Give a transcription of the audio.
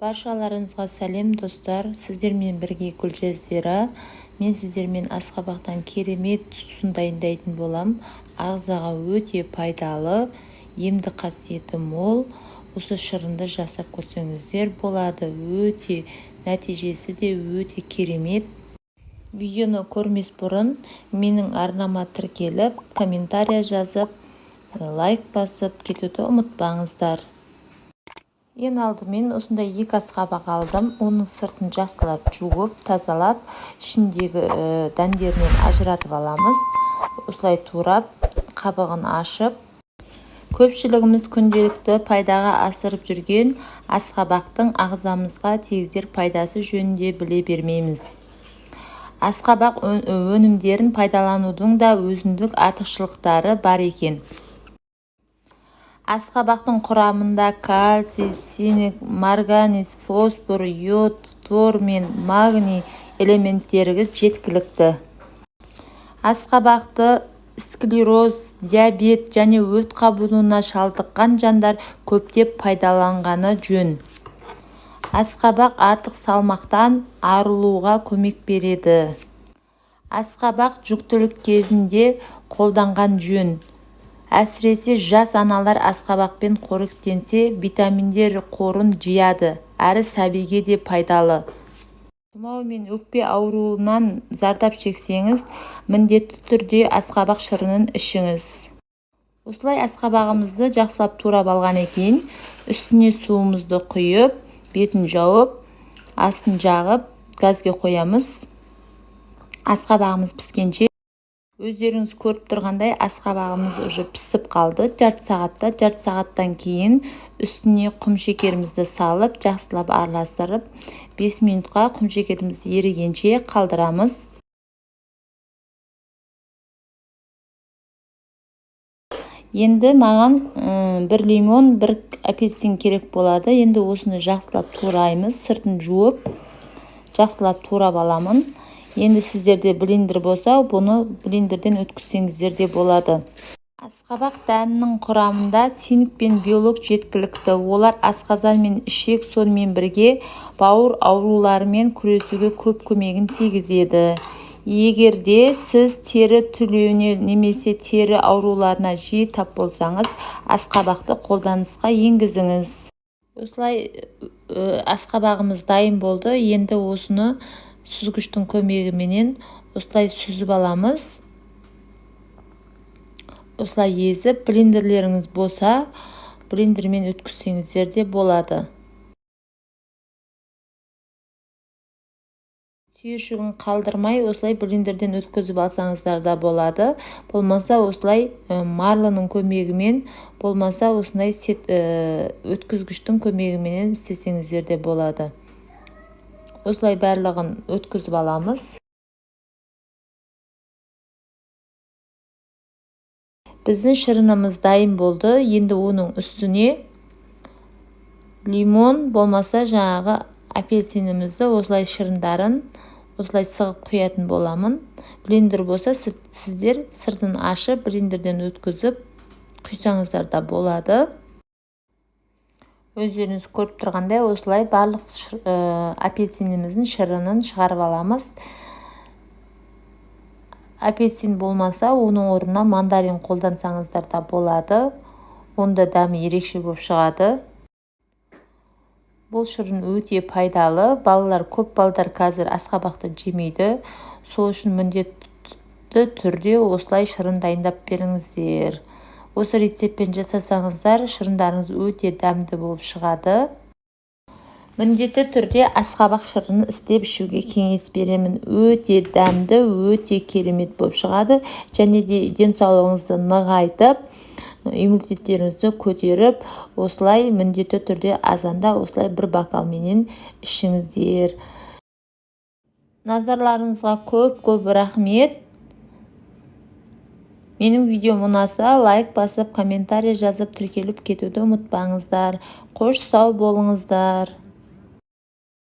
Баршаларыңызға сәлем, достар! Сіздермен бірге Гүлжазира. Мен сіздермен асқабақтан керемет сусын дайындайтын болам. Ағзаға өте пайдалы, емдік қасиеті мол. Осы шырынды жасап көрсеңіздер болады. Өте нәтижесі де өте керемет. Видеоны көрмес бұрын менің арнама тіркеліп, комментария жазып, лайк басып кетуді ұмытпаңыздар. Ең алдымен осындай екі асқабақ алдым. Оның сыртын жақсылап жуып, тазалап, ішіндегі дәндерінен ажыратып аламыз. Осылай турап, қабығын ашып, көпшілігіміз күнделікті пайдаға асырып жүрген асқабақтың ағзамызға тигізер пайдасы жөнінде біле бермейміз. Асқабақ өнімдерін пайдаланудың да өзіндік артықшылықтары бар екен. Асқабақтың құрамында кальций, цинк, марганец, фосфор, йод, фтор мен магний элементтері жеткілікті. Асқабақты склероз, диабет және өт қабынуына шалдыққан жандар көптеп пайдаланғаны жөн. Асқабақ артық салмақтан арылуға көмек береді. Асқабақ жүктілік кезінде қолданған жөн. Әсіресе жас аналар асқабақпен қоректенсе, витаминдер қорын жияды, әрі сәбиге де пайдалы. Тұмау мен өкпе ауруынан зардап шексеңіз, міндетті түрде асқабақ шырынын ішіңіз. Осылай асқабағымызды жақсылап турап алғаннан кейін үстіне суымызды құйып, бетін жауып, астын жағып, газге қоямыз. Асқабағымыз піскенше. Өздеріңіз көріп тұрғандай, асқабағымыз уже пісіп қалды жарты сағатта. Жарты сағаттан кейін үстіне құмшекерімізді салып, жақсылап араластырып, 5 минутқа құмшекеріміз ерігенше қалдырамыз. Енді маған бір лимон, бір апельсин керек болады. Енді осыны жақсылап тураймыз, сыртын жуып, жақсылап турап аламын. Енді сіздерде блендер болса, бұны блендерден өткізсеңіздер де болады. Асқабақ дәнінің құрамында цинк пен белок жеткілікті. Олар асқазан мен ішек, сонымен бірге бауыр ауруларымен күресуге көп көмегін тигізеді. Егер де сіз тері түлеуіне немесе тері ауруларына жиі тап болсаңыз, асқабақты қолданысқа енгізіңіз. Осылай асқабағымыз дайын болды. Енді осыны сүзгіштің көмегіменен осылай сүзіп аламыз. Осылай езіп, блендерлеріңіз болса, блендермен өткізсеңіздер де болады. Түйіршігін қалдырмай осылай блендерден өткізіп алсаңыздар да болады. Болмаса осылай марлының көмегімен, болмаса осындай өткізгіштің көмегіменен істесеңіздер де болады. Осылай барлығын өткізіп аламыз. Біздің шырынымыз дайын болды. Енді оның үстіне лимон, болмаса жаңағы апельсинімізді осылай шырындарын осылай сығып құятын боламын. Блендер болса, сіздер сыртын ашып, блендерден өткізіп құйсаңыздар да болады. Өздеріңіз көріп тұрғандай, осылай барлық апельсиніміздің шырынын шығарып аламыз. Апельсин болмаса, оның орнына мандарин қолдансаңыздар да болады. Онда дәмі ерекше болып шығады. Бұл шырын өте пайдалы. Балалар, көп балдар қазір асқабақты жемейді. Сол үшін міндетті түрде осылай шырын дайындап беріңіздер. Осы рецептпен жасасаңыздар, шырындарыңыз өте дәмді болып шығады. Міндетті түрде асқабақ шырынын істеп ішуге кеңес беремін. Өте дәмді, өте керемет болып шығады. Және де денсаулығыңызды нығайтып, иммунитеттеріңізді көтеріп, осылай міндетті түрде азанда осылай бір бокалменен ішіңіздер. Назарларыңызға көп-көп рахмет. Менің видеом ұнаса, лайк басып, комментарий жазып, тіркеліп кетуді ұмытпаңыздар. Қош сау болыңыздар.